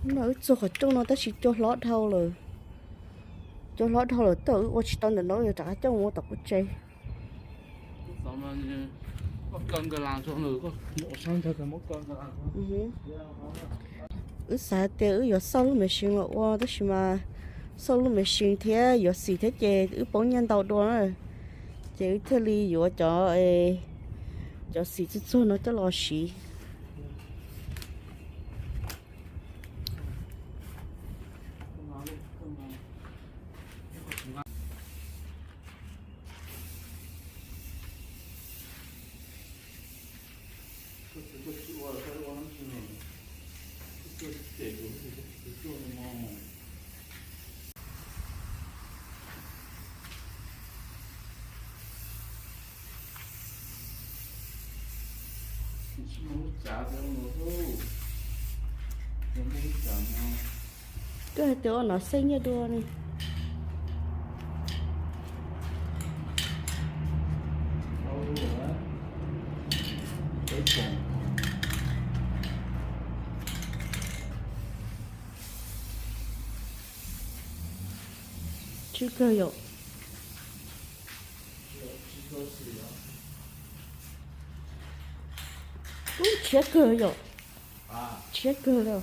No wb txog qhov rooj no tab sis cua hlob dhau lawm. Cua hlob dhau lawm, tej zaum wb ua tsis tau ntawm no, yuav rov qab coj mus ua tom qub tsev. Wb xav tias wb yuav xauj lub machine los ua, tab sis mas xauj lub machine thiab yuav xim thiab ces wb poob nyiaj ntau dua na. Ces wb thiaj li yuav cov, cov xim txog txog no coj los siv. Koj hais tias ua no xeeb nyiaj dua ne. Tsw kawg yom. Ub, tshiab kawg yom. Tshiab kawg li.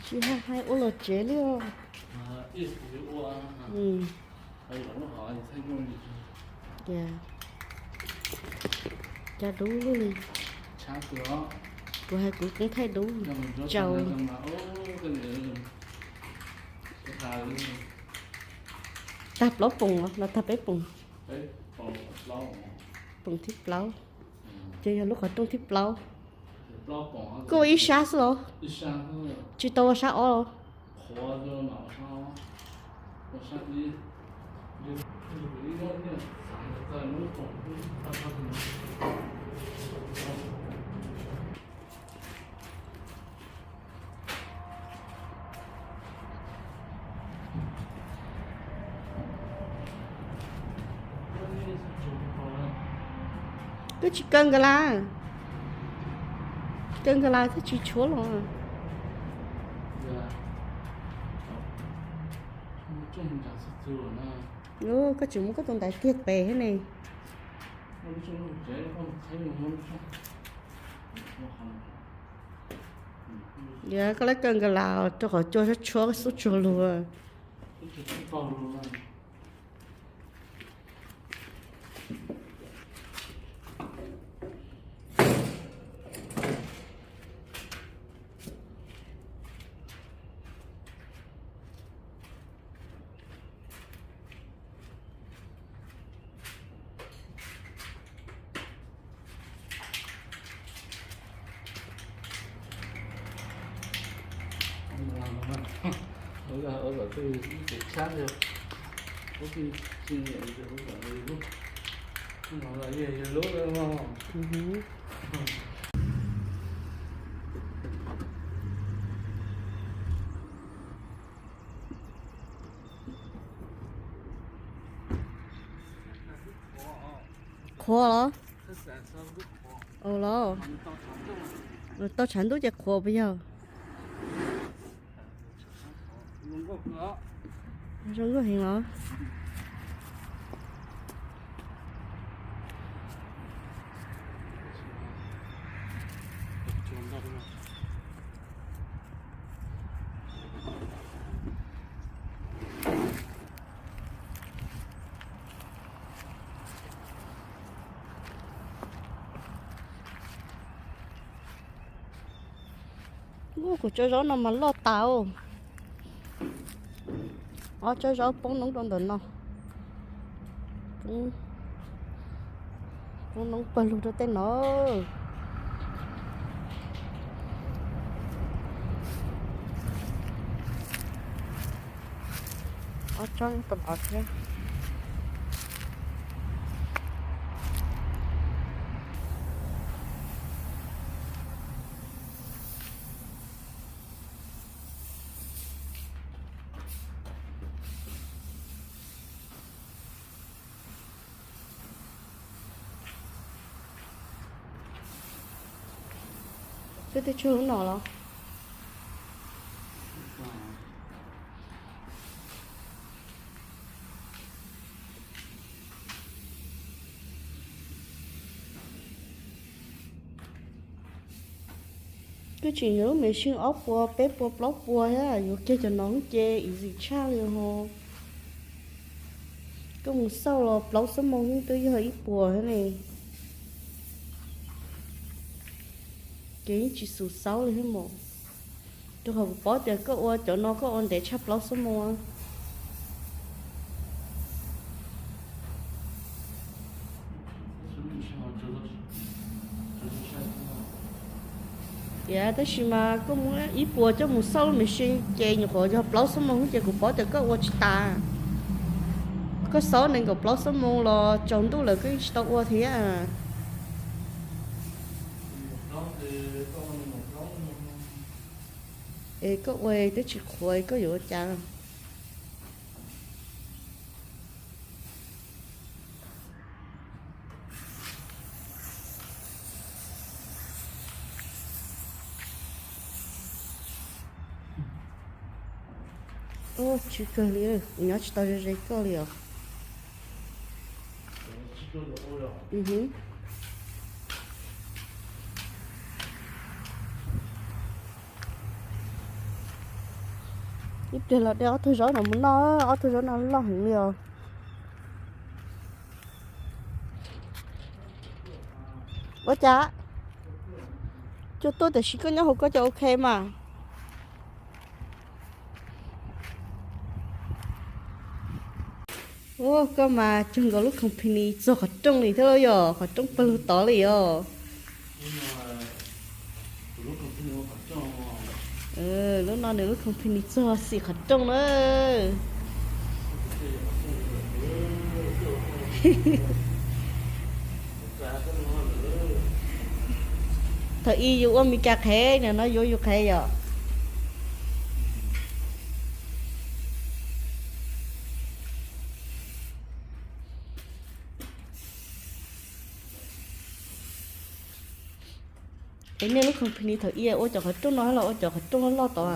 Tsis hais hais ua los tsev li os. Cas dub li. Kuv hais kuv koob thaij dub tsaus. Tag plaub poom los tag peb poom? Poom thib plaub. Ces yog lub qhov rooj thib plaub. Koj ua ib sab xwb los? Tsis tau ua sab ob los? Koj tsis kaw nkas las, kaw nkas las thiaj tsis tshuab los. Koj tsis muab koj tus ntaiv kiag pem thiab ne. Yog koj lab kaw nkas las rau qhov cua tshuab xub tsuag lug. Qhuav los? Ua los? Tau tshav ntuj ces qhuav puas yog? Zoo nkauj heev los? Ub, kuv tsob zaub no mas loj tas. Ob tsob zaub poob noob rau ntawm no. Poob noob pawg lug rau tej no. Ob tsob ntawm no thiab. Koj twb tsuag lub no los? Twb tsis yog lub machine ob puas peb puas plaub puas thiab, yuav kiag cov no ces easy tshaj li ho. Koj mus xauj los plaub xuab moos twb yog ib puas thiab ne. Ces yeej tsis xus xaub li thiab mas. Rau qhov kuv paub tias koj ua cov no koj ua ntev tshaj plaub xuab moos. Tias tab sis mas koj muab ib puas coj mus xauj lub machine ces nyuam qhuav yog plaub xuab moos ces kuv paub tias koj ua tsis tas. Koj xauj nees nkaum plaub xuab moos los tsaus ntuj lawm koj yeej tsis tau ua thiab. Es koj ua twb tsis qhuav koj yuav ua cas? Ua tsis kawg li, kuv nyob tsis tau ze ze koj li os. Ib pliag los de ob tug zaub no mus noj, ob tug zaub no loj heev li os. Ua cas? Cua tuaj tiam sis koj nyob hauv koj cov ok mas. Ua koj mas cog nkaus lub company txog qhov rooj li thiab los yog qhov rooj pawg lug tod li os. Lub no nws lub company txog xim qhov rooj na. Thaum ub yus ua Meskas qhev, nim no yuav yus qhev yom. Es nej lub company thaum ub ua cov qhov rooj no los ua cov qhov rooj loj loj tod?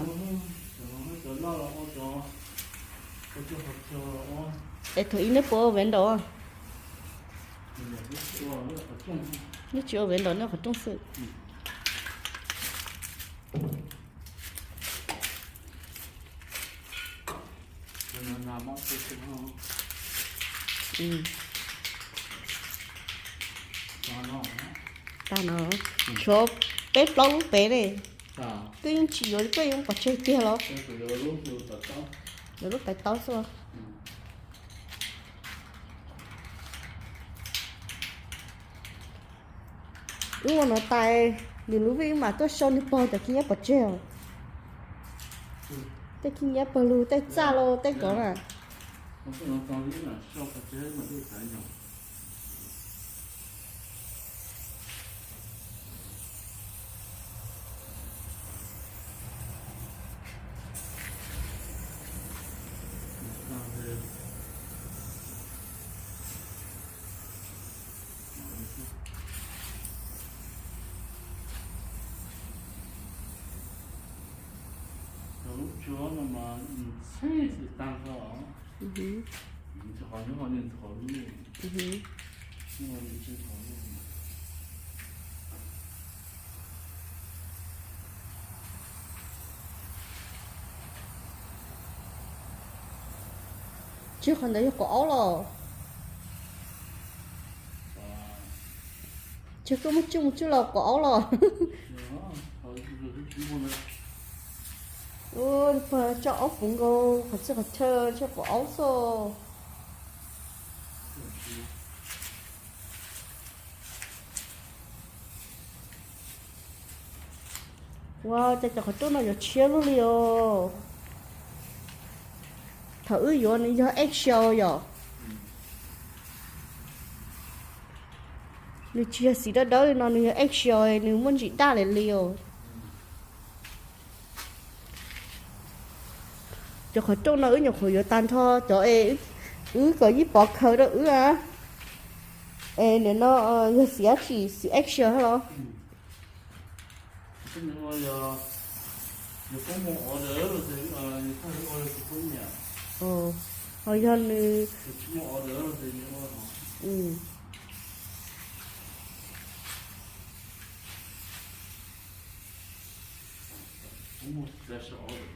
Es thaum ub nej puas ua vendor? Nej tsis ua vendor, nej qhov rooj xwb. Tag no, tshuav peb plaub lub pem ne. Twb yeej tsis yuav, koj yuav pov tseg tiag los? Yuav lub pem taub xwb. Wb ua no tas, nws lub vij mas tuaj sau nws pog cov khib nyiab pov tseg os. Tej khib nyiab pawg lug, tej txaj los tej kov na. Cov lub tsuab no mas nws txhij xwm tag nrho. Nws qhov nyob qhov nws qhov lub, nyob qhov nws qhov lub. Tsis, qhov ntawd yog kaum aub los? Tsis, koj muab tswj mus tswj los kaum aub los? Ua, coj aub puv nkaus qhov txhia qhov chaw, tsis kaum aub xwb. Ua cas cov qhov rooj no yuav tshiab luaj li os. Thaum wb yuav nws yog eggshell yom. Nws tsis yog xim dawb dawb li no, nws yog eggshell, nws muaj ntsis daj li li os. Cov qhov rooj no wb nyuam qhuav yuav tag nrho cov es wb kom yij pov khaws rau wb a. Es nim no yog xim dab tsi, xim eggshell los? Yog, yog koj muaj order los ces, yog koj ua los ces koj nyiam. Ho yog nws, yog tsis muaj order los ces nws ua. Kuv muaj special order.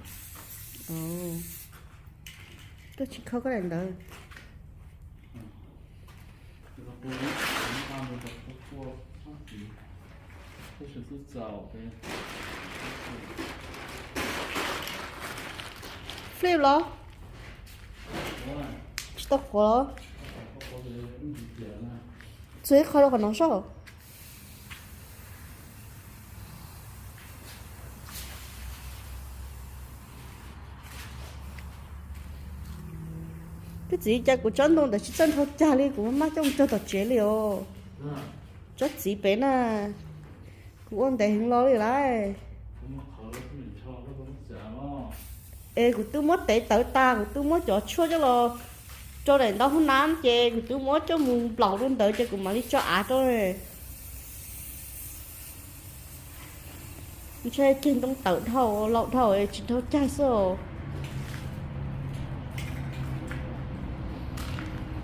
Koj tsis kho koj daim ntawd. Flip los? Tsis tau qhuav los? Txug ib qho rau qhov no saib. Koj txiv, cas kuv tsob ntoo ntawd tsis txawj nrhau cag li, kuv maj maj coj mus cog tom tsev li os. Tsob txiv pem na, kuv ua ntev heev los li lawm. Es kuv twb muab tev tawv tag, kuv twb muab cov tshuaj coj los rau daim ntaub hoob nab ces kuv twb muab coj mus nplaum rau ntawd ces kuv mam li tso av rau. Ntshe ceg ntoo tawm dhau, laus dhau tsis nrhau cag xwb os.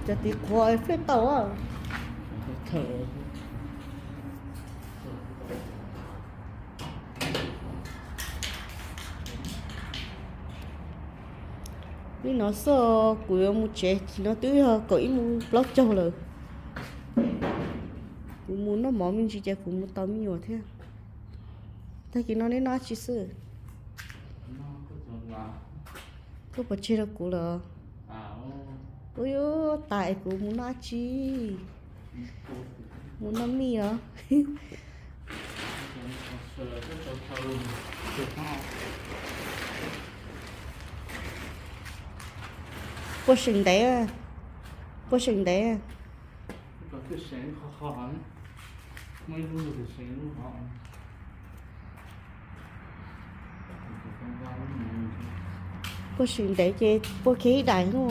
Cov tiv qhuav flip tau. Li no xwb, kuv yuav mus tsev, no twb yog kaum ib moos plaub caug lawm. Kuv mus noj mov me ntsis ces kuv mus tos me nyuam thiab. Tag kis no neb noj dab tsi xwb? Koj pov tseg rau kuv lawm. Ub, tas es kuv mus noj dab tsi? Mus noj mij os. Puas seem ntev? Puas seem ntev? Puas seem ntev ces puas kiag ib daim no.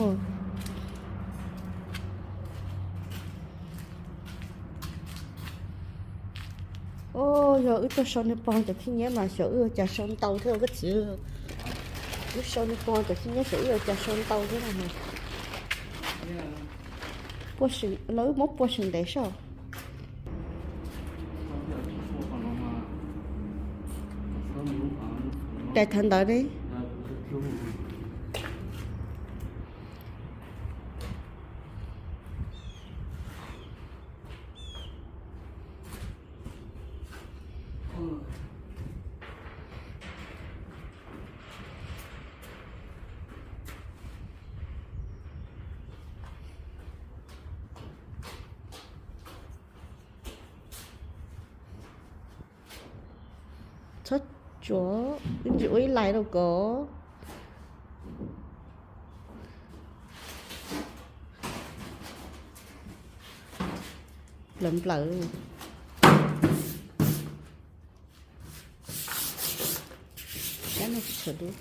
Os, yog wb tuaj sau niag pog cov khib nyiab mas xyov wb ua cas sau ntau thiab koj txiv. Wb sau niag pog cov khib nyiab xyov wb ua cas sau ntau thiab no. Puas seem, no wb muab puas seem ntev soj. Daim thav ntawd ne. Txhob tsuav, ib ntsis ua ib lais rau kom nplawm nplawm. Sab no tsis tshua dub.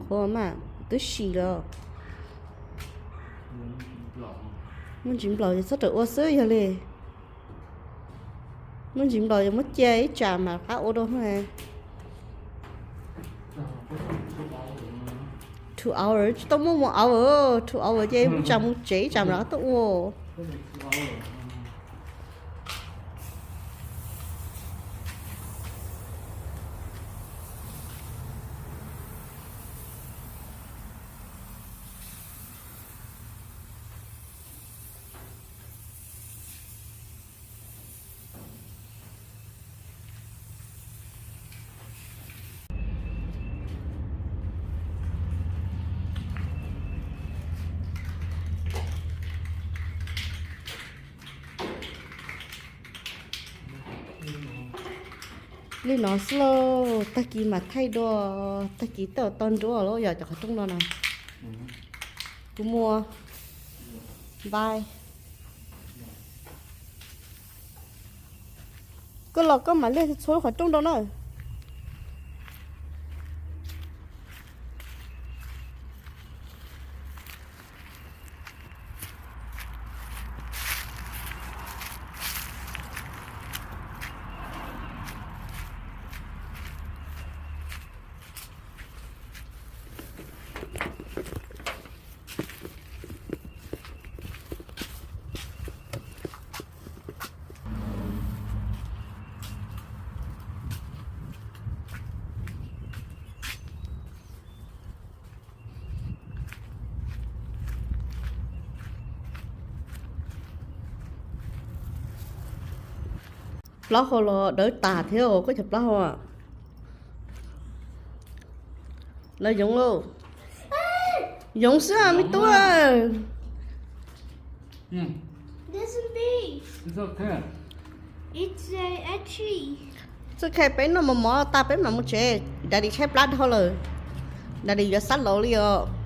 Qhuav mas twb sim los. Muaj ntsis nplaum ces txhob rawm ua xwb yog li. Muaj ntsis nplaum ces muab cia ib tsam mam rov qab ua dua. Two hour tsis tau muaj mus hour, two hour ces ib tsam mus tsev ib tsam mam rov qab tuaj ua. Li no xwb lauj, tag kis mam thaij dua, tag kis tej zaum tau nruab lawm yog cov qhov rooj no na. Kuv muaj npai. Koj los koj mam liaj txhua lub qhov rooj rau na. Plaub hau los dawb tas thiab os, koj cov plaub hau. Lawv yoov lauj. Yoov xwb me tub. Txawj kha peb noj mov mov tas peb mam mus tsev, Daddy tshaib plab dhau lawm. Daddy yuav xab laus li os.